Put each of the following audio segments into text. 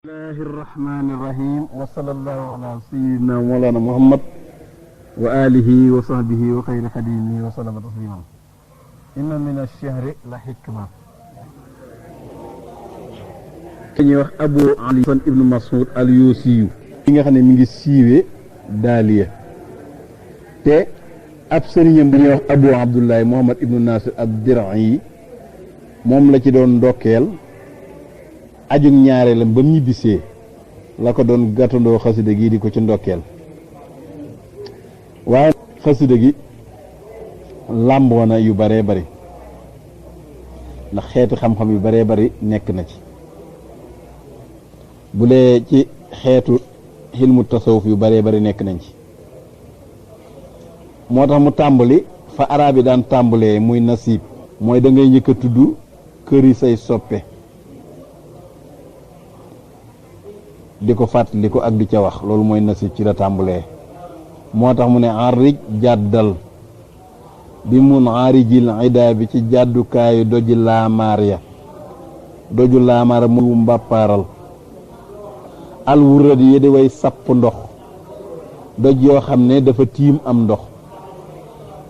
الله الرحمن الرحيم وصلى الله على سيدنا مولانا محمد وآله وصحبه وخير خديمه وسلم تسليما إن من الشهر لحكمة كني wax Abu Ali ibn Mas'ud al-Yusi ki nga xam ne mi ngi siiwee Daaliya te ab sëriñam bu ñuy wax Abu Abdullahi Muhammad ibn Nasir ad-Dir'i moom la ci doon ndokkeel ajug ñaareelam ba mu ñibbisee la ko doon gàttandoo xasida gi di ko ci ndokkeel waaye xasida gi làmboo na yu baree bari ndax xeeti xam-xam yu baree bari nekk na ci bu dee ci xeetu xilmu tasawuf yu baree bari nekk nañ ci moo tax mu tàmbali fa arab yi daan tàmbalee muy nasiib mooy da ngay njëkk a tudd këri say soppe di ko fàttali ko ak di ca wax loolu mooy nasib ci la tàmbulee moo tax mu ne arij jàddal bi mun arijil ida bi ci jàddukaayu doji laamaar ya doju laamaar mu mbàppaaral alwurad yi di way sapp ndox doj yoo xam ne dafa tiim am ndox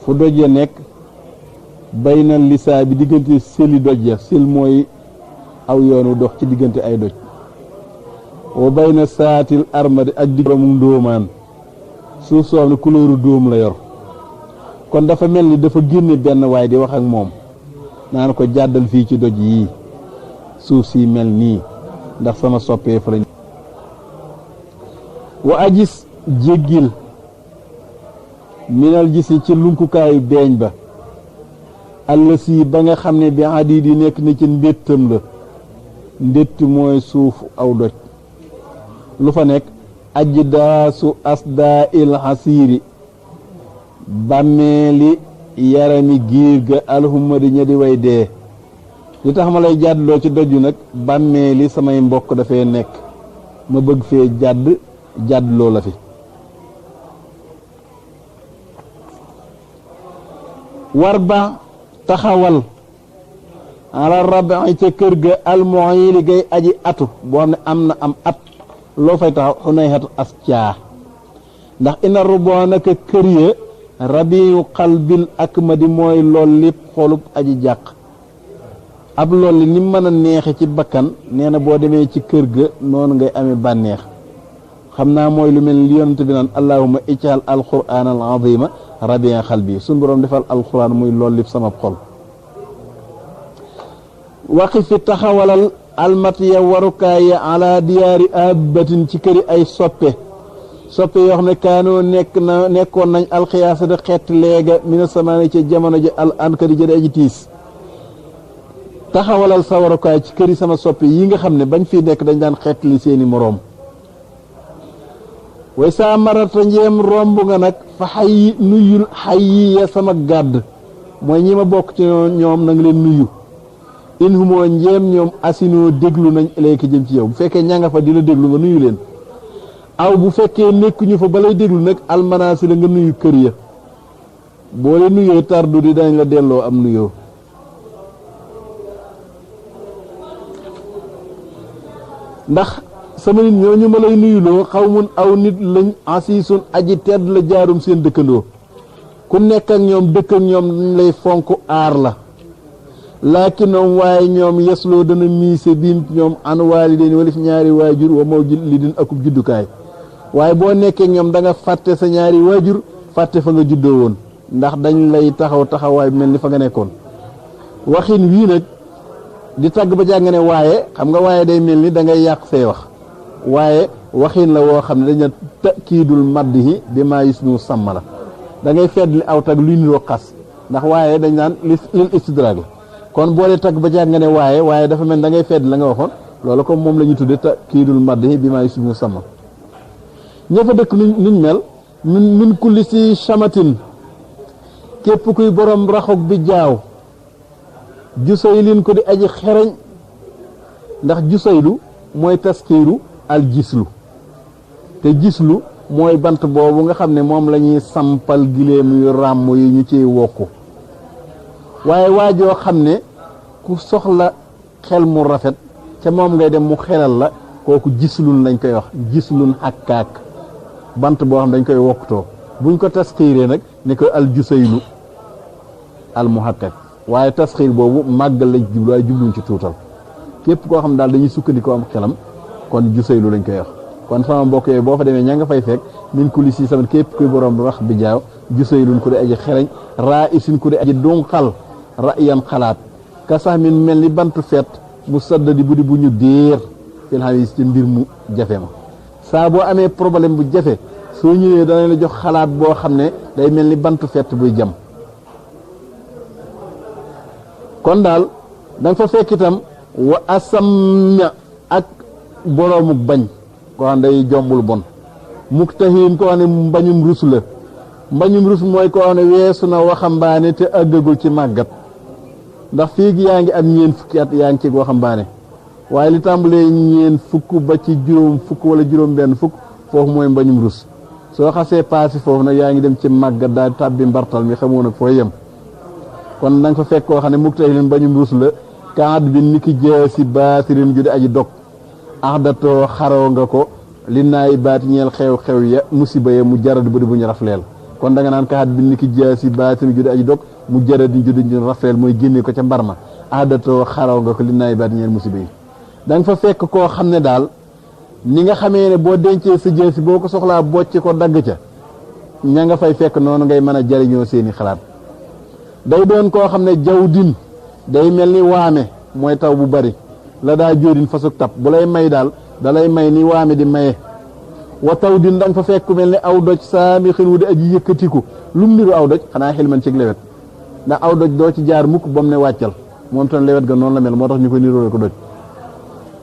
fu doj ya nekk bay na lisaa bi diggante seli doj ya sel mooy aw yoonu dox ci diggante ay doj wa bayna saatil armadi ak di boromum dóomaan suuf soo xam ne couleur dóom la yor kon dafa mel ni dafa génne benn waay di wax ak moom naan ko jàddal fii ci doj yii suuf si mel nii ndax sama soppee fa lañ wa ajis jéggil minal gisi ci lunkukaayu beeñ ba àll si ba nga xam ne bi adid yi nekk na ci ndéttam la ndétt mooy suuf aw doj lu fa nekk ajdaasu asdaa il xasiiri bàmmeeli yarami giir ga alhumadi ña di way dee li tax ma lay jàddloo ci doju nag bàmmeeli samay mbokk dafay nekk ma bëgg fee jàddloo la fi war ba taxawal ala rabi ca kër ga almuhili gay aji atu boo xam ne am na am at loo fay taxaw xunay xatu as caa ndax ina ruboo naka kër ya rabiu xalbil ak ma di mooy lool lépp xolub aji jàq ab lool li ni mën a neexe ci bakkan nee na boo demee ci kër ga noonu ngay amee bànneex xam naa mooy lu mel li yonent bi naan allahumma ij'al alquran al azima rabia xalbi suñ boroom defal alquran muy lool lépp sama xol waqi fi taxawalal almatiya warukaay ya ala diyaari abatin ci këri ay soppe yoo xam ne kaanoo nekkoon nañ alxiyaasa da xeet léega mina samaani ci jamono ji al ankari jëde aji tiis taxawalal sa warukaay ci këri sama soppe yi nga xam ne bañ fii nekk dañ daan xeet li seeni moroom way saa marata njeem romb nga nag fa xay nuyul xay yi ya sama gàdd mooy ñi ma bokk ci ñoom na nga leen nuyu in humoo njeem ñoom asinoo déglu nañ ilayka jëm ci yow bu fekkee ña nga fa di la déglu nga nuyu leen aw bu fekkee nekkuñu fa balay déglu nag almanaasi la nga nuyu kër ya boo leen nuyoo tardu di dañ la delloo am nuyoo ndax sama nit ñooñu ma lay nuyuloo xaw mun aw nit lañ asiisun aji tedd la jaarum seen dëkkandoo ku nekk ak ñoom dëkk ak ñoom dañ lay fonk aar la laakinoom waaye ñoom yesloo dana miise biim ñoom an waalidayni wala fi ñaari waajur wa mawlidin akub juddukaay waaye boo nekkee ñoom da nga fàtte sa ñaari waajur fàtte fa nga juddoo woon ndax dañ lay taxawaay mel ni fa nga nekkoon waxin wii nag di tagg ba jàng ne waaye xam nga waaye day mel ni da ngay yàq say wax waaye waxin la woo xam ne dañu takiidul maddihi bi maa yusnu sàmm la da ngay feddli aw tag luy niroo xas ndax waaye dañ naan lil istidraag la kon boo dee tagg ba jàng nga ne waaye dafa mel da ngay fedd la nga waxoon loolu comme moom la ñu tudde takiidul maddihi bi maa yusnu sàmm ña fa dëkk nuñ mel min kulli si chamatin képp kuy borom raxog bi jaaw jusaylin ko di aji xereñ ndax jusaylu mooy taskiiru al gislu te gislu mooy bant boobu nga xam ne moom la ñuy sampal giléem yu ràmm yi ñu ciy wokku waaye waajoo xam ne ku soxla xel mu rafet ca moom ngay dem mu xelal la kooku gislun lañ koy wax gislun xakkaak bant boo xam dañ koy wokkutoo buñ ko tasxiiree nag ni ko al jusaylu al muhakkak waaye tasxiir boobu màggal lañ jublu waaye jubluñ ci tuutal képp koo xam daal dañuy sukkandikoo am xelam kon jusaylu lañ koy wax kon sama mbokk yooyu boo fa demee ña nga fay fekk min kuli si sama képp kuy borom wax bi jaaw jusaylun ku di aji xereñ raa isin ku di aji dunqal ra'yan xalaat ka sax min mel ni bantu fet mu saddadi bu di bu ñu déer fil xalis ci mbir mu jafe ma saa boo amee problème bu jafe soo ñëwee danañ la jox xalaat boo xam ne day mel ni bantu fett buy jam kon daal danga fa fekk itam wa asamna ak boroomu bañ koo xam day jombul bon muktahin koo xam ne mbañum rus la mbañum rus mooy koo xam ne weesu na waxambaane te àggagul ci màggat ndax fii gi yaa ngi am ñeen fukki at yaa ngi ci waxambaane waaye li tàmbalee ñeen fukk ba ci juróom fukk wala juróom benn fukk foofu mooy mbañum rus soo xasee paasi foofu nag yaa ngi dem ci màggat daal tàbbi mbartal mi xamoo nag fooy yem kon da nga fa fekk koo xam ne muktahin mbañum rus la kaat bi niki jeesi baatirin ju di aji dog axdatoo xaroo nga ko li naay baati ñeel xew-xew ya musiba ya mu jarad bu di bu ñu rafleel kon da nga naan kaat bi niki jeesi baatirin ju di aji dog mu jaradi ju di ñu rafleel mooy génne ko ca mbar ma axdatoo xaroo nga ko li naay baati ñeel musiba yi da nga fa fekk koo xam ne daal ni nga xamee ne boo dencee sa jeesi boo ko soxlaa bocc ko dagg ca ña nga fay fekk noonu ngay mën a jariñoo seeni xalaat day doon koo xam ne jaw din day mel ni waame mooy taw bu bari la daa jóodin fasuk tab bu lay may daal da lay may ni waame di maye wa taw din da nga fa fekk mel ni aw doj saami xin wu di aji yëkkatiku lu mu niru aw doj xanaa xel man cig lewet ndax aw doj doo ci jaar mukk ba mu ne wàccal moom tam lewet ga noonu la mel moo tax ñu ko niroole ko doj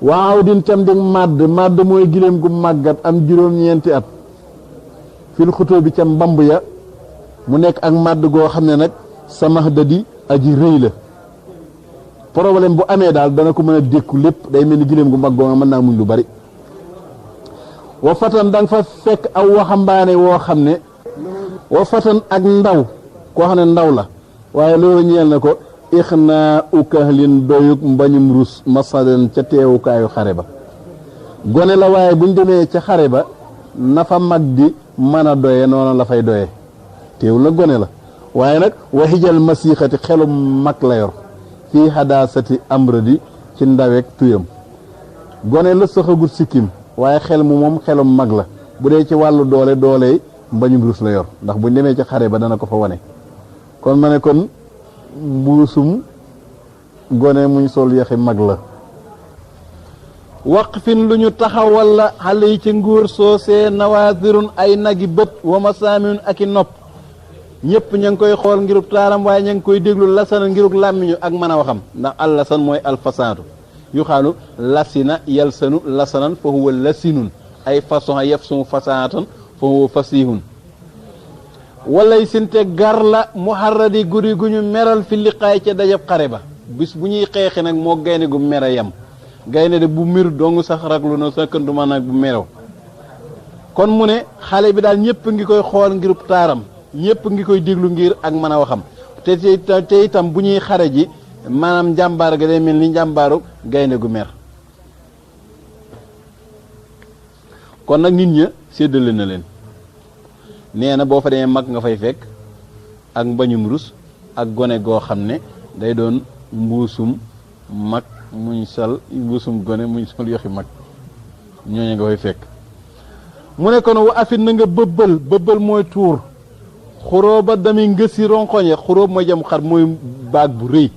waaw din tam di màdd mooy giléem gu màggat am juróom-ñeenti at fil xutoo bi ca mbamb ya mu nekk ak màdd goo xam ne nag samax da di aji rëy la problème bu amee daal dana ko mën a dékku lépp day mel ni giléem gu mag goo nga mën naa muñ lu bari wa fatan da nga fa fekk aw waxambaane woo xam ne wa fatan ak ndaw koo xam ne ndaw la waaye loolu ñeel na ko ixnaa ukahlin doyuk mbañum rus masaden ca teewukaayu xare ba gone la waaye buñ demee ca xare ba na fa mag di mën a doye noonu la fay doye teew la gone la waaye nag waxijal masiixati xelum mag la yor fii hadaasati amradi ci ndawek tuyam gone la saxagut sikkim waaye xel mu moom xelum mag la bu dee ci wàllu doole mbañum rus la yor ndax buñ demee ci xare ba dana ko fa wane kon ma ne kon mbuusum gone muñ sol yaxi mag la waqfin lu ñu taxawal la xale yi ci nguur soosee nawaadirun ay nagi bët wa masaamin ak i nopp ñëpp ña ngi koy xool ngirug taaram waaye ña ngi koy déglu lasana ngirug làmmiñu ak mën a waxam ndax al lasan mooy alfasaatu yu xaalu lasina yalsanu lasanan fa huwa lasinun ay façon yef sumu fasaatan fa huwa fasihun walay sinte gar la muharradi guri gu ñu meral fi liqaay ca dajab xare ba bis bu ñuy xeexi nag moo gaynde gu mere yam gaynde de bu mir dong sax raglu na sa kënduma nag bu merew kon mu ne xale bi daal ñëpp ngi koy xool ngirub taaram ñëpp ngi koy déglu ngir ak mën a waxam te itam bu ñuy xare ji maanaam njàmbaar ga day mel ni njàmbaaru gaynde gu mer kon nag nit ña séddale na leen nee na boo fa demee mag nga fay fekk ak mbañum rus ak gone goo xam ne day doon mbuusum mag muñ sol mbuusum gone muñ sol yoxi mag ñooñu nga fay fekk mu ne kon wa afit na nga bëbbal mooy tuur xuróoba dami ngësi ronkoñe xuróob mooy jam xar mooy baag bu rëy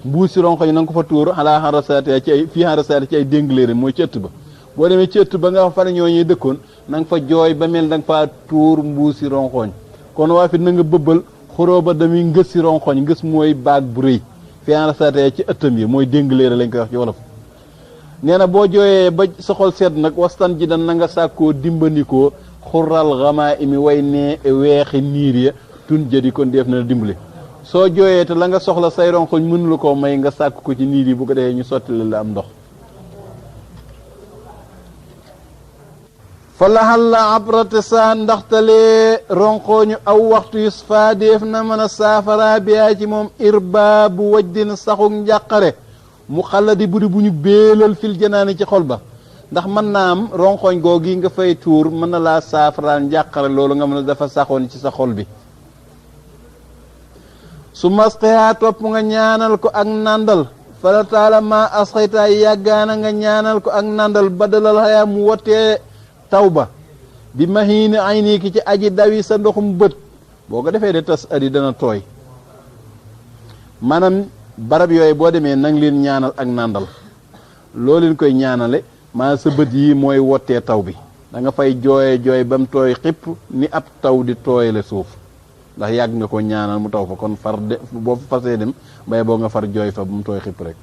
mbuusi ronkoñe na nga ko fa tuur xalaa xarasaate ci ay fii xarasaate ci ay déngléere mooy ci ëtt ba boo demee ci ëtt ba nga fa ne ñooñuy dëkkoon na nga fa jooy ba mel da nga faa tuur mbuusi ronkoñ kon waa fi na nga bëbbal xuróoba dami ngësi ronkoñ ngës mooy baag bu rëy fii xarasaate ci ëttam yi mooy déngléere lañ koy wax ci wolof nee na boo jooyee ba sa xol sedd nag wastan ji dan na nga sàkkoo dimbandikoo xural xamaa imi way nee weexi niir ya tun jëdi kon def na dimbali soo jooyee te la nga soxla say ronkoñ mënula koo may nga sàkk ko ci niir yi bu ko defee ñu sotti la am ndox fa laxal la abrate sa ndaxtalee ronkoñu aw waxtu yus faa def na mën a saafara biyaa ci moom irba bu wajdin saxuk njàqare mu xalladi budi bu ñu béelal fil janaani ci xol ba ndax mën naa am ronxooñ googi nga fay tuur mën na laa saafaraal njàqare loolu nga mën a dafa saxoon ci sa xol bi su masqiha topp nga ñaanal ko ak nàndal fala taala ma asxayta yàggaana nga ñaanal ko ak nàndal badalal xayaa mu wottee taw ba bi mahiini ay nii ki ci aji dawi sa ndoxum bët boo ko defee de tas ari dana tooy maanaam barab yooyu boo demee nang leen ñaanal ak nàndal loo leen koy ñaanale maanaam sa bët yi mooy wottee taw bi da nga fay jooye jooy ba mu tooy xipp ni ab taw di tooyale suuf ndax yàgg nga ko ñaanal mu taw fa kon far de boo fa fasee dem bay boo nga far jooy fa ba mu tooy xipp rek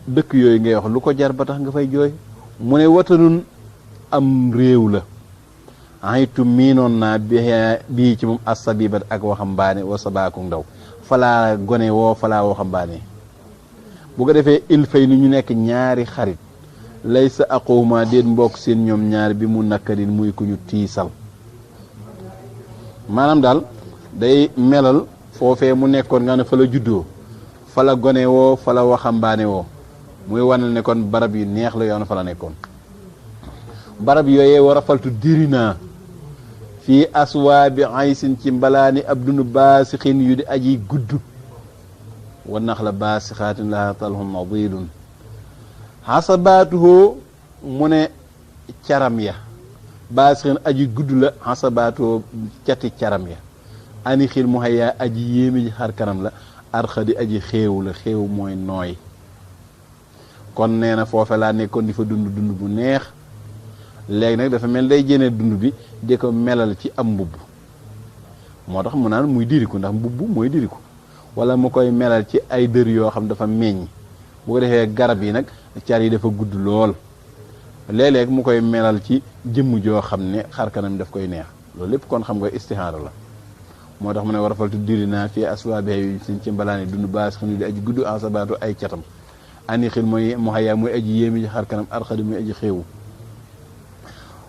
dëkk yooyu ngay wax lu ko jar ba tax nga fay jooy mu ne watanun am réew la aytu miinoon naa bii ci moom assabibat ak waxambaane wa sabaaku ndaw falaa gone woo falaa waxambaane bu ko defee il fay ni ñu nekk ñaari xarit lay sa aquma déet mbokk seen ñoom ñaari bi mu nakkarin muy ku ñu tiisal maanaam daal day melal foofee mu nekkoon nga ne fa la juddoo fa la gone woo fa la waxambaane woo muy wanal ne kon barab yu neex la yoon fa la nekkoon barab yooyee war a faltu diri naa fii aswaabi aysin ci mbalaani ab dunu baasixin yu di aji gudd wa nax la baasixaatin laha talhun nadidun xasabaatuhoo mu ne caram ya baasixin aji gudd la xasabaatuhoo cati caram ya ani xil mu xayaa aji yéeme ji xar kanam la arxadi aji xéew la xéew mooy nooy kon nee na foofe laa nekkoon di fa dund dund bu neex léegi nag dafa mel day jénee dund bi di ko melal ci am mbubb moo tax mu naan muy diriku ndax mbubb mooy diriku wala mu koy melal ci ay dër yoo xam dafa meññ bu ko defee garab yi nag car yi dafa gudd lool léeg-léeg mu koy melal ci jëmm joo xam ne xar kanam daf koy neex loolu lépp kon xam nga istixaara la moo tax mu ne war a faltu diri naa fii aswaabe yu suñ ci mbalaani dund baas xam ne di aji gudd ansabaatu ay catam ani xil mooy mu xayaa muy aji yéemi ci xar kanam arxadi muy aji xéewu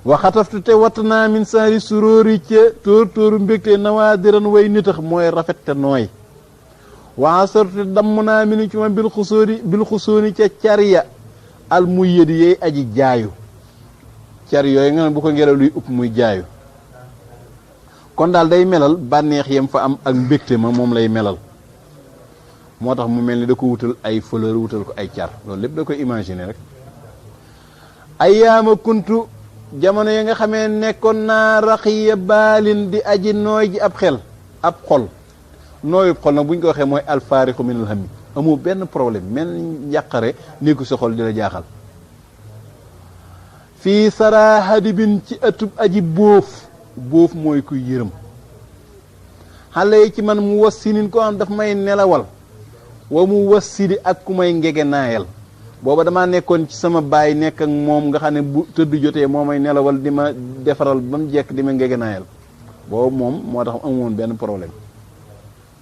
waxataftu te watt naa min saari suróori ca tóor tóoru mbégte nawaadiran way nitax mooy rafet te nooy waxasartu te damm naa minu ci ma bil xusóoni ca cariya al muy yëdi yeey aji jaayu car yooyu nga ne bu ko ngelaw luy upp muy jaayu kon daal day melal bànneex yem fa am ak mbégte ma moom lay melal moo tax mu mel ni da ko wutal ay fleur wutal ko ay car loolu lépp da koy imaginer rek ay yaama kuntu jamono yi nga xamee nekkoon naa raxiya baalin di aji nooy ji ab xel ab xol nooyu xol nag bu ñu ko waxee mooy alfaarixu minal hammi amoo benn problème mel njàqare néegu sa xol di la jaaxal fii sara hadibin ci ëttub aji bóof mooy kuy yërëm xale yi ci man mu was sinin ko am daf may nelawal wa mu was sidi ak ku may ngege naayal booba damaa nekkoon ci sama baay nekk ak moom nga xam ne bu tëdd jotee moo may nelawal di ma defaral ba mu jekk di ma ngege naayal boobu moom moo tax amoon benn problème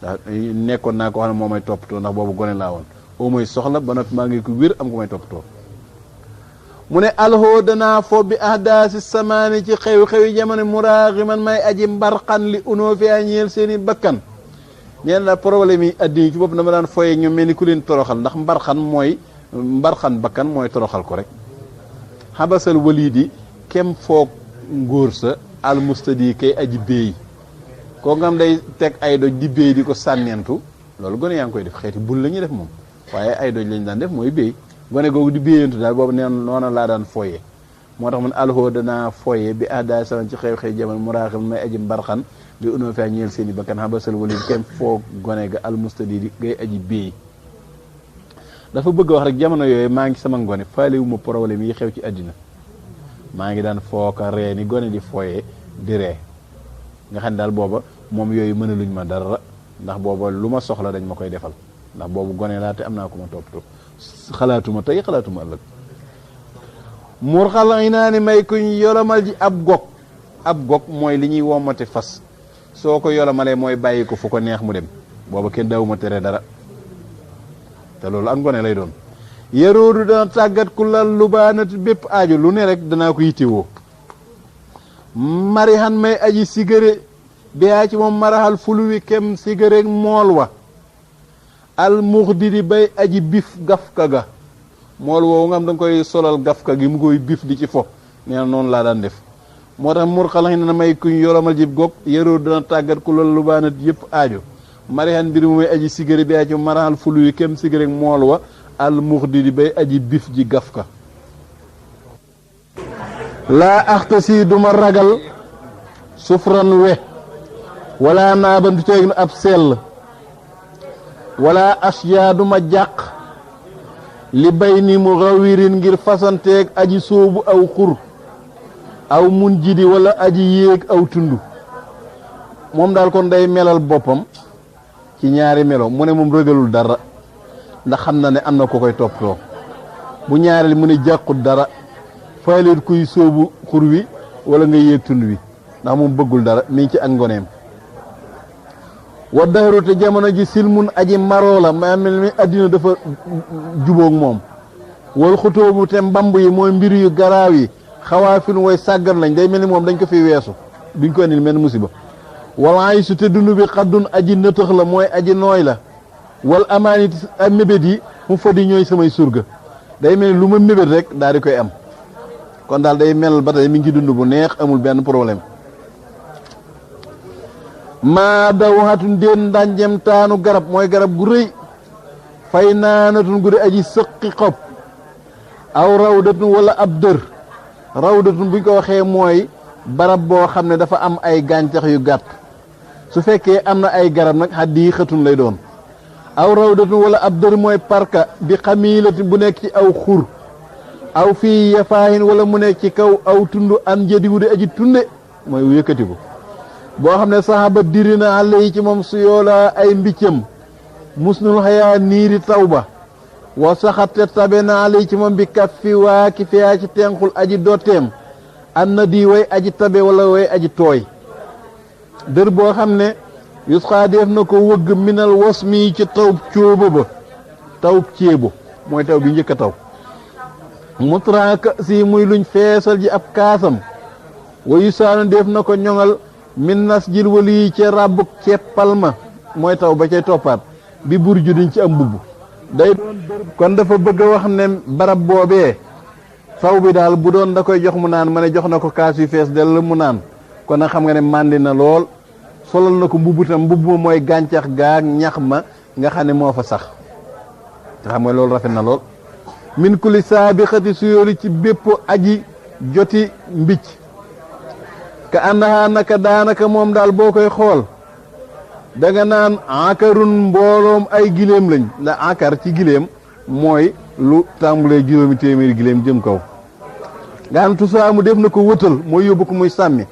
ndax nekkoon naa ko xam ne moo may toppatoo ndax boobu gone laa woon oo mooy soxla ba noppi maa ngi ko wér am ko may toppatoo mu ne alhoo danaa fo bi ahdaasi samaani ci xew-xewi jamono muraaxi man may aji mbarxan li unoo fi a ñeel seeni bakkan ñeen la problème yi addina ci bopp dama daan foye ñoom mel ni ku leen toroxal ndax mbarxan bakkan mooy toroxal ko rek xabasal walidi kem foog ngóor sa almustadi kay aji béy koo nga am day teg ay doj di béy di ko sànnentu loolu gone yaa ngi koy def xeeti bul la ñuy def moom waaye ay doj lañ daan def mooy béy gone googu di béyantu daal boobu neen noona laa daan foye moo tax man alhoo danaa foye bi ahdaay saman ci xew-xew jamono muraaxim may aji mbarxan li unoo fea ñeel seen i bakkan xabasal walidi kem foog gone ga almustadi gay aji béy dafa bëgg wax rek jamono yooyu maa ngi sama ngone faalewuma problème yi xew ci àddina maa ngi daan fooka ree ni gone di fooyee di ree nga xam ne daal booba moom yooyu mënaluñ ma dara ndax booba lu ma soxla dañ ma koy defal ndax boobu gone laa te am naa ko ma toppatoo xalaatuma tey xalaatuma ëllëg murxal i naa ni may kuñ yolomal ji ab gog mooy li ñuy wommate fas soo ko yolomalee mooy bàyyi ko fu ko neex mu dem booba kenn daawuma tere dara te loolu ak ngone lay doon yaroodu dana tàggat ku lal lubaanati bépp aajo lu ne rek danaa ko yittewoo marihan may aji sigare biyaa ci moom maraxal fuluwi kem sigare mool wa al muxdidi bay aji bif gafka ga mool woowu nga xam da nga koy solal gafka gi mu koy bif di ci fo nee na noonu laa daan def moo tax mur xalax na may kuñ yolomal jib goog yaroo dana tàggat ku loolu lu baanat yëpp aajo marihan mbir mu may aji sigari bi aji maraxal fulu yi kem sigari mool wa al muxdi di bay aji bif ji gafka laa axtasi duma ragal sufran we wala naabandu ceeg na ab sell wala asya duma jàq li bay ni mu rawirin ngir fasanteeg aji sóobu aw xur aw mun jidi wala aji yéeg aw tund moom daal kon day melal boppam ci ñaari melo mu ne moom rëgalul dara ndax xam na ne am na ko koy toppatoo bu ñaareel mu ne jàqut dara faaleet kuy sóobu xur wi wala nga yéeg tund wi ndax moom bëggul dara mi ngi ci ak ngoneem wa dahru te jamono ji silmun aji maroo la ma mel mi addina dafa jubóog moom wal xutoobu te mbamb yi mooy mbir yu garaaw yi xawaafin way sàggan lañ day mel ni moom dañ ko fi weesu duñ ko andil mel musiba wala ay su te dund bi xaddun aji nëtëx la mooy aji nooy la wal amaanit ak mébét yi mu fa di ñooy samay surga day mel ni lu ma mébét rek daal di koy am kon daal day mel ba tey mi ngi dund bu neex amul benn problème maa daw xatun déen ndànjem taanu garab mooy garab gu rëy fay naanatun gu di aji sëqi xob aw rawdatun wala ab dër rawdatun buñ ko waxee mooy barab boo xam ne dafa am ay gàncax yu gàtt su fekkee am na ay garab nag xaddi xëtun lay doon aw rawdatun wala ab dër mooy parka bi xamiilati bu nekk ci aw xur aw fii yafaahin wala mu nekk ci kaw aw tund an jëdi wu di aji tunde mooy yëkkatiku boo xam ne saxaaba diri na àll yi ci moom su yoolaa ay mbiccam musnul xayaa niiri taw ba wa saxate tabe na àll yi ci moom bi kat fi waa ki fiyaa ci tenqul aji dotteem an na di way aji tabe wala way aji tooy dër boo xam ne yusxaa def na ko wëgg minal was mi ci tawub cóoba ba tawub ceebo mooy taw bi njëkk a taw mutraaka si muy luñ feesal ji ab kaasam wa yusaanu def na ko ñoŋal min nas jil wali ca ràbbuk ceppal ma mooy taw ba cay toppaat bi burju diñ ci am mbubb day doon kon dafa bëgg a wax ne barab boobee taw bi daal bu doon da koy jox mu naan ma ne jox na ko kaas yu fees dell mu naan kon nag xam nga ne màndi na lool solal na ko mbubb tam mbubb ma mooy gàncax gaag ñax ma nga xam ne moo fa sax te xam nga loolu rafet na lool min kulli saabixati suyooli ci bépp aji joti mbicc ka àndaxaa naka daanaka moom daal boo koy xool da nga naan akarun mbooloom ay giléem lañ la akar ci giléem mooy lu tàmbulee juróomi téeméeri giléem jëm kaw nga xam tusaamu def na ko wëtal mooy yóbbu ko muy sàmmi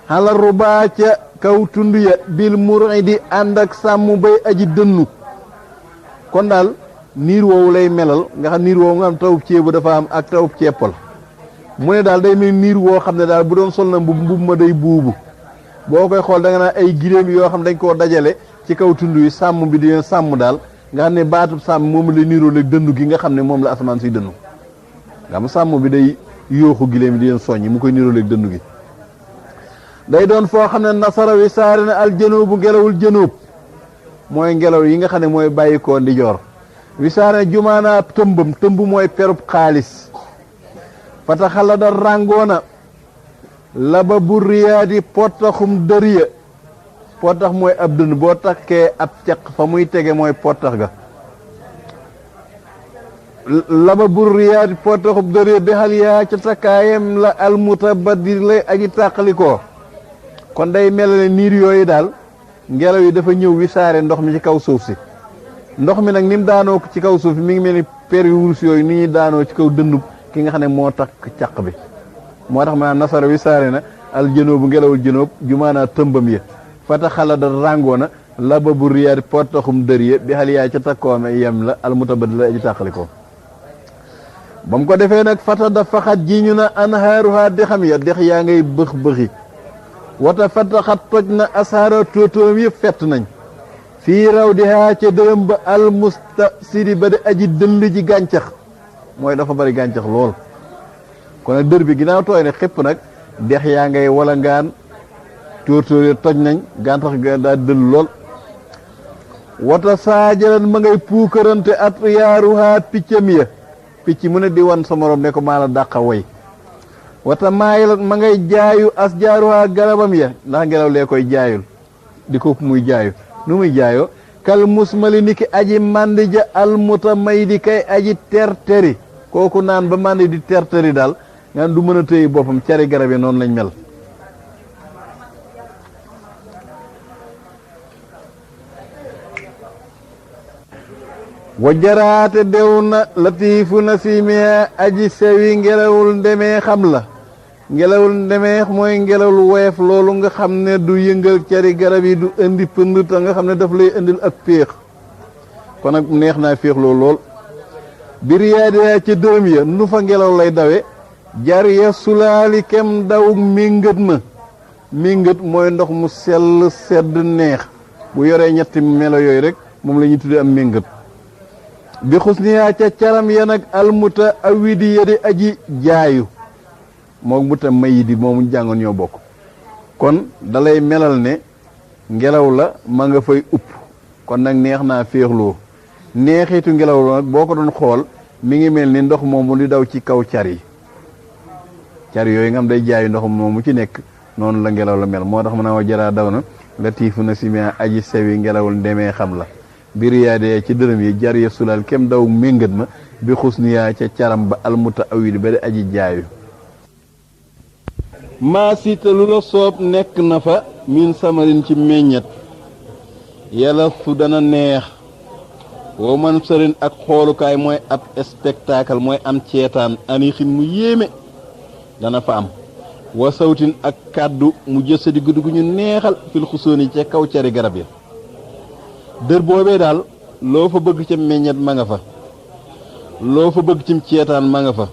xala rubaa ca kaw tund ya bil muridi ànd ak sàmm bay aji dënnu kon daal niir woowu lay melal nga xam niir woowu nga xam tawub ceebu dafa am ak tawub ceppal mu ne daal day mel niir woo xam ne daal bu doon sol na mbub ma day buubu boo koy xool da nga naan ay giléem yoo xam dañ koo dajale ci kaw tund yi sàmm bi di leen sàmm daal nga xam ne baatub sàmm moom la niiroo léeg dënnu gi nga xam ne moom la asamaan si dënnu nga xam sàmm bi day yooxu giléem yi di leen soññi mu koy niiroo léeg dënnu gi day doon foo xam ne nasara wi saari na al janoobu ngelawul janoob mooy ngelaw yi nga xam ne mooy bàyyi koo ndijoor wi saari na jumaanaa tëmb mooy perub xaalis fata xala da ràngoona la ba bu riyaadi pottaxum dëriya pottax mooy ab dënn boo takkee ab caq fa muy tege mooy pottax ga la ba bu riyaadi pottaxum dëriya bi xal yaa ca takkaayam la almutabadir lay aji tàqalikoo kon day melale niir yooyu daal ngelaw yi dafa ñëw wisaare ndox mi ci kaw suuf si ndox mi nag ni mu daanoo ci kaw suuf si mi ngi mel ni per yu wurus yooyu ni ñuy daanoo ci kaw dënnu ki nga xam ne moo takk caq bi moo tax maanaam nasara wi saare na al jënoobu ngelawul jënoob jumaanaa tëmbam ya fata xala da ràngoona la ba bu riyaat pottaxum dër ya bi xal yaay ca takkoome yem la al mutabad la aji tàqali ko ba mu ko defee nag fata da faxat ji ñu na anhaaruha dexam ya dex yaa ngay bëx-bëxi wata fataxat toj na asaara tóotóom yëpp fett nañ fii raw di haa ca dërëm ba al mustasidi ba di aji dëll ji gàncax mooy dafa bari gàncax lool kon nag dër bi ginnaaw tooy ne xëpp nag dex yaa ngay wala ngaan tóortóor toj nañ gàncax ga daa dëll lool wata saajalan ma ngay puukarante at yaaruhaa piccam ya picc mu ne di wan sa morom ne ko maa la dàqa way wata maayilat ma ngay jaayu as jaaruwaa garabam ya ndax ngelaw lee koy jaayul di ko muy jaayu nu muy jaayoo kal musmali niki aji mandi ja almuta may di kay aji terteri kooku naan ba mandi di terteri daal nga du mën a téye boppam cari garab yi noonu lañ mel wajaraate dew na latiifu na simia aji sewi ngelawul ndemee xam la ngelawul ndemee mooy ngelawul woyof loolu nga xam ne du yëngal cari garab yi du indi pënd te nga xam ne daf lay indil ak péex kon nag neex naa féex loolu lool biriyaadiyaa ca dërëm ya nu fa ngelaw lay dawe jar ya sulaali kem daw méngët ma méngët mooy ndox mu sell sedd neex bu yoree ñetti melo yooyu rek moom la ñuy tuddee am méngët bi xusniyaa ca caram ya nag almuta awidi ya di aji jaayu moom muta mayi di moomu jàngoon ñoo bokk kon dalay melal ne ngelaw la ma nga fay upp kon nag neex naa féexloo neexitu ngelaw la nag boo ko doon xool mi ngi mel ni ndox moomu di daw ci kaw car yi car yooyu nga xam day jaayu ndox moomu ci nekk noonu la ngelaw la mel moo tax mën a wa jaraa daw na latiifu na simia aji sewi ngelawul ndemee xam la biriyaade ci dërëm yi jar ya sulal kem daw méngat ma bi xusniyaa ca caram ba almuta awidi ba di aji jaayu maasita lu la soob nekk na fa min samarin ci meññet yàlla fu dana neex woo man sërin ak xoolukaay mooy ab spectacle mooy am ceetaan anixin mu yéeme dana fa am wa sawtin ak kàddu mu jësadi guddi gu ñu neexal fil xusóoni ca kaw cari garab ya dër boobee daal loo fa bëgg ca meññet ma nga fa loo fa bëgg cim ceetaan ma nga fa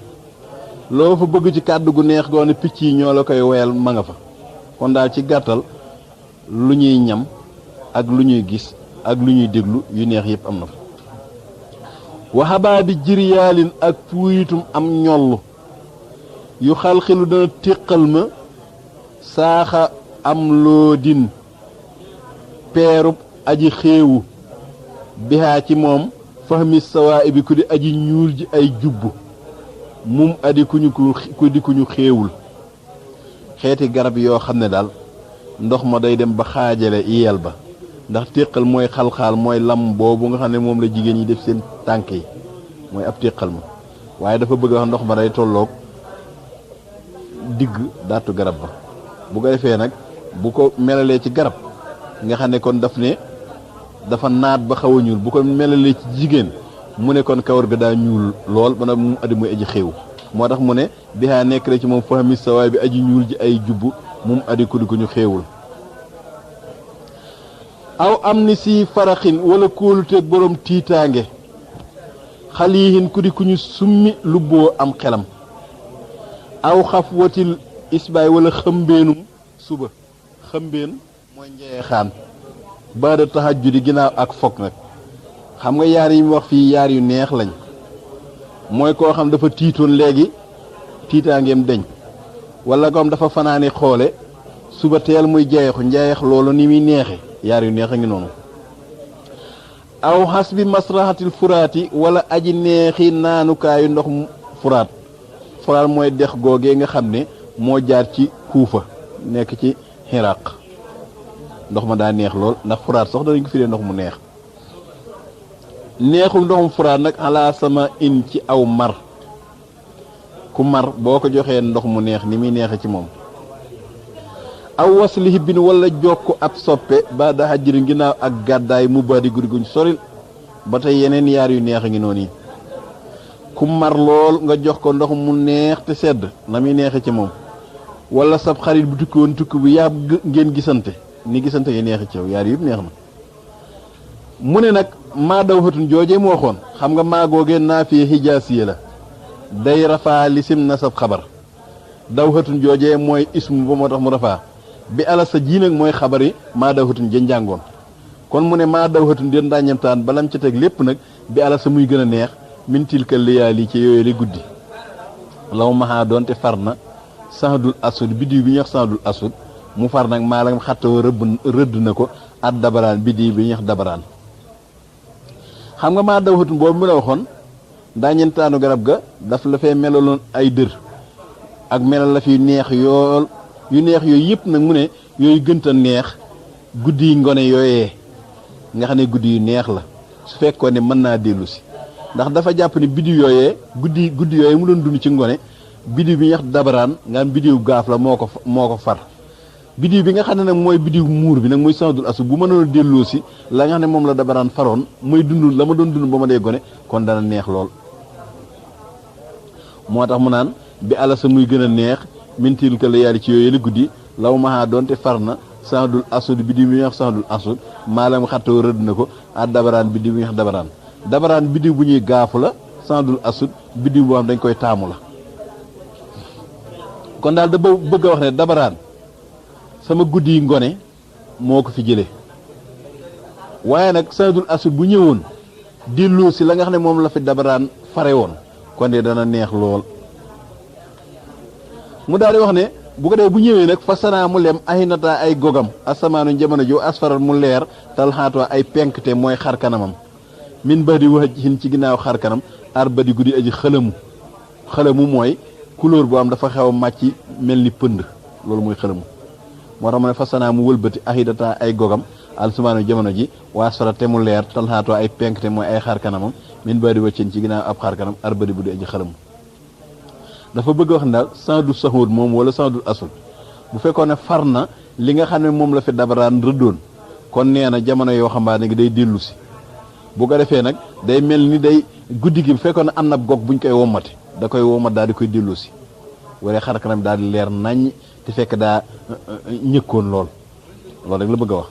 loo fa bëgg ci kàddu gu neex goo ne picc yi ñoo la koy woyal ma nga fa kon daal ci gàttal lu ñuy ñam ak lu ñuy gis ak lu ñuy déglu yu neex yépp am na fa waxabaa bi jiryaalin ak puuyitum am ñoll yu xalxilu dana téqal ma saaxa am loo din peerub aji xéewu bihaa ci moom fahmi sawaa bi ku di aji ñuul ji ay jubb mum adi ku ñu xéewul xeeti garab yoo xam ne daal ndox ma day dem ba xaajale yeel ba ndax téqal mooy xalxaal mooy lam boobu nga xam ne moom la jigéen ñi def seen tànk yi mooy ab téqal ma waaye dafa bëgg wax ndox ma day tolloog digg daatu garab ba bu ko defee nag bu ko melalee ci garab nga xam ne kon dafa naat ba xaw a ñuul bu ko melalee ci jigéen mu ne kon kawar ga daa ñuul lool ba nag mu addi muy aji xéew moo tax mu ne bihaa nekk na ci moom fahmi sawaay bi aji ñuul ji ay jubb mum addi ku di ko ñu xéewul aw am ni si faraxin wala kóoluteeg boroom tiitaange xaliihin ku di ku ñu summi lubboo am xelam aw xaf watil isbaay wala xëmbeenum suba xëmbeen mooy njeexaan baada tahajjudi ginnaaw ak fog nag xam nga yaar yi mu wax fii yaar yu neex lañ mooy koo xam dafa tiitoon léegi tiitaangeem deñ wala ko xam dafa fanaani xoole suba teel muy jeexu njeex loolu ni muy neexe yaar yu neex a ngi noonu aw xas bi masrahatil furaati wala aji neexi naanukaayu ndox furaat furaat mooy dex googee nga xam ne moo jaar ci kuufa nekk ci xiraq ndox ma daa neex lool ndax furaat sax danañ ko firee ndox mu neex neexul ndoxum furaat nag ala sama in ci aw mar ku mar boo ko joxee ndox mu neex ni muy neexe ci moom aw wasli hibbin wala jokk ab soppe ba da hajjiri ginnaaw ak gàddaay mu badi guddi guñ soril ba tey yeneen yaar yu neex a ngi noonu yi ku mar lool nga jox ko ndox mu neex te sedd na muy neexe ci moom wala sab xarit bu tukki woon tukki bu yàgg ngeen gisante ni gisante yi neexe ci yow yaar yëpp neex na mu ne nag maa daw xatun joojee mu waxoon xam nga maa googee naa fi hijaasiye la day rafaa lisim na sab xabar daw xatun joojee mooy ismu ba moo tax mu rafaa bi ala sa ji nag mooy xabar yi maa daw xatun jën jàngoon kon mu ne maa daw xatun den daañamtaan balam ca teg lépp nag bi ala sa muy gën a neex min tilka liyaali ci yooyu la guddi law maxaa doonte far na saxdul asud biddiw bi ñuy wax saxdul asud mu far nag maa la xattoo rëdd na ko at dabaraan biddiw bi ñuy wax dabaraan xam nga maa daw xatun boobu mu la waxoon ndaañentaanu garab ga daf la fee melaloon ay dër ak melal la fi neex yool yu neex yooyu yëpp nag mu ne yooyu gënta neex guddi yi ngone yooyee nga xam ne guddi yu neex la su fekkoon ne mën naa dellu si ndax dafa jàpp ne biddiw yooyee guddi yooyee mu doon dund ci ngone biddiw bi ñuy wax dabaraan nga am biddiw gaaf la moo ko far biddiw bi nga xam ne nag mooy biddiw muur bi nag muy sandul asu bu mënoon a delloo si la nga xam ne moom la dabaraan faroon muy dund la ma doon dund ba ma dee gone kon dana neex lool moo tax mu naan bi ala sa muy gën a neex mintil ka la yaari ci yooyu la guddi law mahaa doonte far na sandul asud biddiw bi ñuy wax sandul asud maalam xattoo rëdd na ko ak dabaraan biddiw bi ñuy wax dabaraan biddiw bu ñuy gaafu la sandul asud biddiw boo xam dañ koy taamu la kon daal da bëgg a wax ne dabaraan sama guddi yi ngone moo ko fi jëlee waaye nag sandul asud bu ñëwoon delloo si la nga xam ne moom la fi dabaraan fare woon kon de dana neex lool mu daal di wax ne bu ko dee bu ñëwee nag fa sanaa mu lem ay nataa ay gogam asamaanu jamono jo asfaral mu leer talxaatoo ay penkte mooy xar kanamam min ba di wax hin ci ginnaaw xar kanam ar ba di guddi aji xëlamu mooy couleur bu am dafa xew a màcc mel ni pënd loolu mooy xëlamu moo tax mu ne fa sanaa mu wëlbati ahidata ay gogam alsumaanu jamono ji waa sora te mu leer talxaatoo ay penkte mooy ay xar kanamam min ba di wëccin ci ginnaaw ab xar kanam ar ba di guddi aji xëlamu dafa bëgg wax ne daal sandul saxuud moom wala sandul asul bu fekkoon ne far na li nga xam ne moom la fi dabaraan rëddoon kon nee na jamono yoo xambaane ngi day dellu si bu ko defee nag day mel ni day guddi gi bu fekkoon ne am na gog buñ koy wommate da koy wommat daal di koy dellu si wala xar kanam daal di leer naññ te fekk daa ñëkkoon loolu rek la bëgg a wax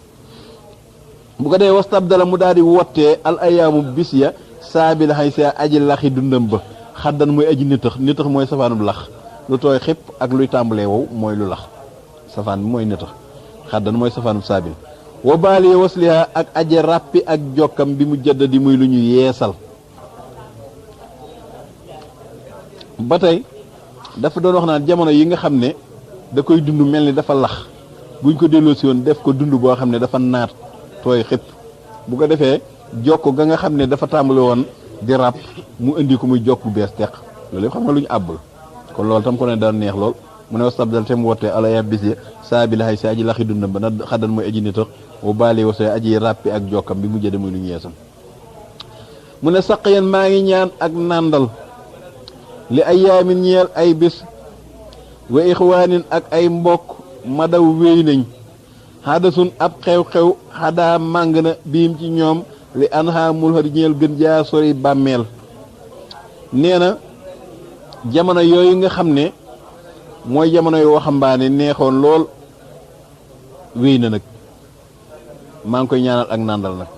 bu ko dee wastabdala mu daal di wottee al ayaamu bis ya saabil xay sa aji laxi dundam ba xaddan mooy aji nitax mooy safaanub lax lu tooy xëpp ak luy tàmbalee wow mooy lu lax safaan bi mooy nitax xaddan mooy safaanub saabil wa baali wasliha ak aji ràppi ak jokkam bi mu jëdd di muy lu ñu yeesal ba tey dafa doon wax naan jamono yi nga xam ne da koy dund mel ni dafa lax buñ ko delloo si woon def ko dund boo xam ne dafa naat tooy xëpp bu ko defee jokk ga nga xam ne dafa tàmbali woon di ràpp mu indi ko muy jokk bu bees teq loolu yëpp xam nga lu ñu àbbul kon loolu tam ko ne daan neex lool mu ne wastabdal te mu wottee alaya bis ya saa bi laxay si aji laxi dundam ba na xaddan mooy aji nitax wa baali wasee aji ràppi ak jokkam bi mu jëde muy lu ñu yeesam mu ne saq yeen maa ngi ñaan ak nàndal li ay yaamin ñeel ay bis wa ixwaanin ak ay mbokk madaw wéy nañ xadasun ab xew-xew xadaa màng na biim ci ñoom li anha mulhadi ñeel gën jaa sori bàmmeel nee na jamono yooyu nga xam ne mooy jamono yu waxambaane neexoon lool wéy na nag maa ngi koy ñaanal ak nàndal nag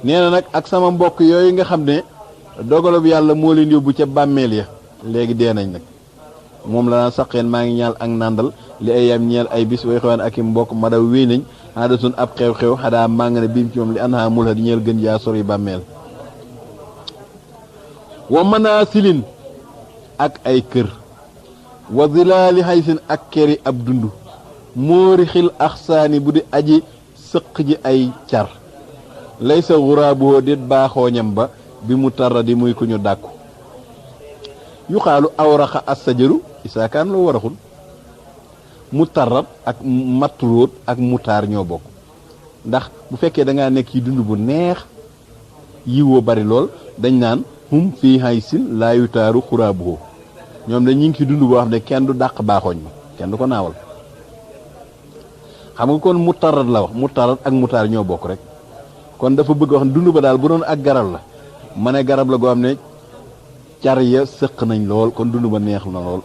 nee na nag ak sama mbokk yooyu nga xam ne dogalub yàlla moo leen yóbbu ca bàmmeel ya léegi dee nañ nag moom la naan saqeen maa ngi ñaal ak nàndal li ay yam ñeel ay bis way xewaan ak i mbokk ma daw wéy nañ xadasun ab xew-xew xadaa màng na biim ci moom li anha mulhadi ñeel gën jaa sori bàmmeel wa manaasilin ak ay kër wa zilaali xaysin ak keri ab dund móori xil axsaani bu di aji sëq ji ay car lay sa xuraabuhoo dit baaxooñam ba bi mu tarra di muy ku ñu dàkku yu xaalu awraxa assajaru isaakaan loo waraxul mu tarrat ak matturóot ak mutaar ñoo bokk ndax bu fekkee da ngaa nekk ci dund bu neex yiwoo bari lool dañ naan hum fii haysin laa yutaaru xuraabuhoo ñoom dañ ñu ngi ci dund boo xam ne kenn du dàq baaxooñ ma kenn du ko naawal xam nga kon mu tarat la wax mu tarat ak mutaar ñoo bokk rek kon dafa bëgg wax dund ba daal bu doon ak garab la ma ne garab la goo xam ne car ya sëq nañ lool kon dund ba neex na lool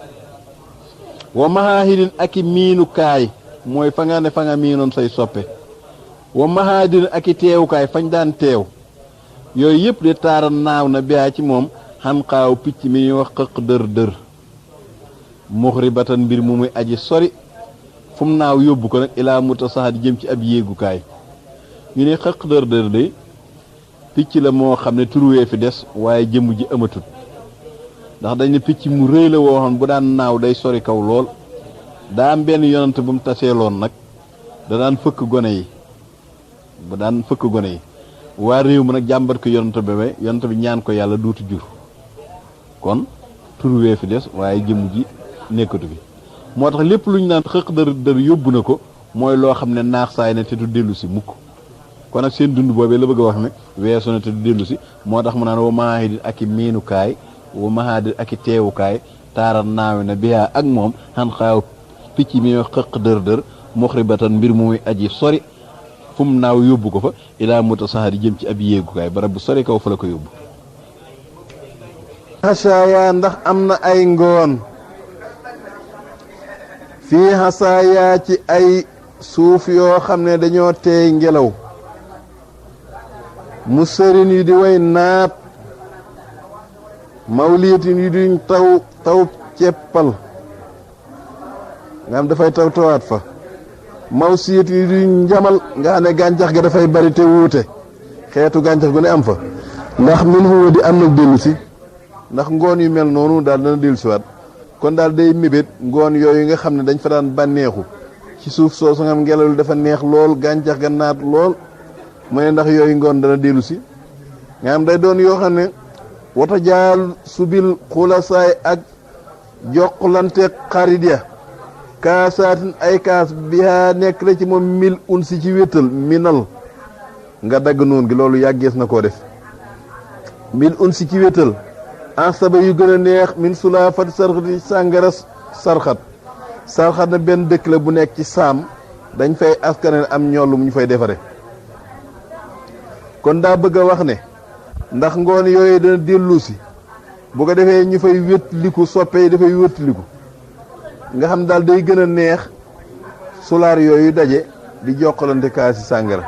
wa mahaahidin ak i miinukaay mooy fa nga ne fa nga miinoon say soppe wa mahaadin ak i teewukaay fañ daan teew yooyu yëpp de taara naaw na biyaa ci moom xan xaaw picc mi ñuy wax xëq dër dër muxribatan mbir mu muy aji sori fu mu naaw yóbbu ko nag ilaa muta sax di jëm ci ab yéegukaay ñu ne xëq dër dër de picc la moo xam ne turuwee fi des waaye jëmm ji amatut ndax dañ ne picc mu rëy la woo xam bu daan naaw day sori kaw lool daa am benn yonant bu mu taseeloon nag da daan fëkk gone yi waa réew mi nag jàmbat ko yonent bi yonent bi ñaan ko yàlla duutu jur kon tur wee fi des waaye jëmm ji nekkatu fi moo tax lépp lu ñu naan xëq dër yóbbu na ko mooy loo xam ne naax saay na te du dellu si mukk kon nag seen dund boobee la bëgg a wax ne weesu na te du dellu si moo tax mu naan wa maahidin ak i miinukaay wa maahidin ak i teewukaay taaral naawe na biyaa ak moom xan xaaw picc mi xëq dër muxribatan mbir mu muy aji sori fu mu naaw yóbbu ko fa ilaa mutasahari jëm ci ab yéegukaay barab bu sori kaw fa la ko yóbbu xasaaya ndax am na ay ngoon fii xasaaya ci ay suuf yoo xam ne dañoo teey ngelaw mu sërin yi di way naat mawliitin yi duñ taw ceppal nga xam dafay tawaat fa mawsiit yi duñ njamal nga xam ne gàncax ga dafay bari te wuute xeetu gàncax gu ne am fa ndax min huwa di am nag dellu si ndax ngoon yu mel noonu daal dana dellu siwaat kon daal day mébét ngoon yooyu nga xam ne dañ fa daan bànneexu ci suuf soosu nga xam ngelaw li dafa neex lool gàncax ga naat lool mu ne ndax yooyu ngoon dana dellu si nga xam day doon yoo xam ne wata jaal subil xulasaay ak jokkalante xarit ya kaasaatin ay kaas bihaa nekk la ci moom mil un si ci wéttal minal nga dagg noonu gi loolu yàggees na koo def mil un si ci wéttal ansaba yu gën a neex min sulaafat sarxati sàngara sarxat na benn dëkk la bu nekk ci saam dañ fay askanel am ñoll mu ñu fay defare kon daa bëgg a wax ne ndax ngoon yooyu dana dellu si bu ko defee ñu fay wétliku soppe yi dafay wétliku nga xam daal day gën a neex sulaar yooyu daje di jokkalante kaasi sàngara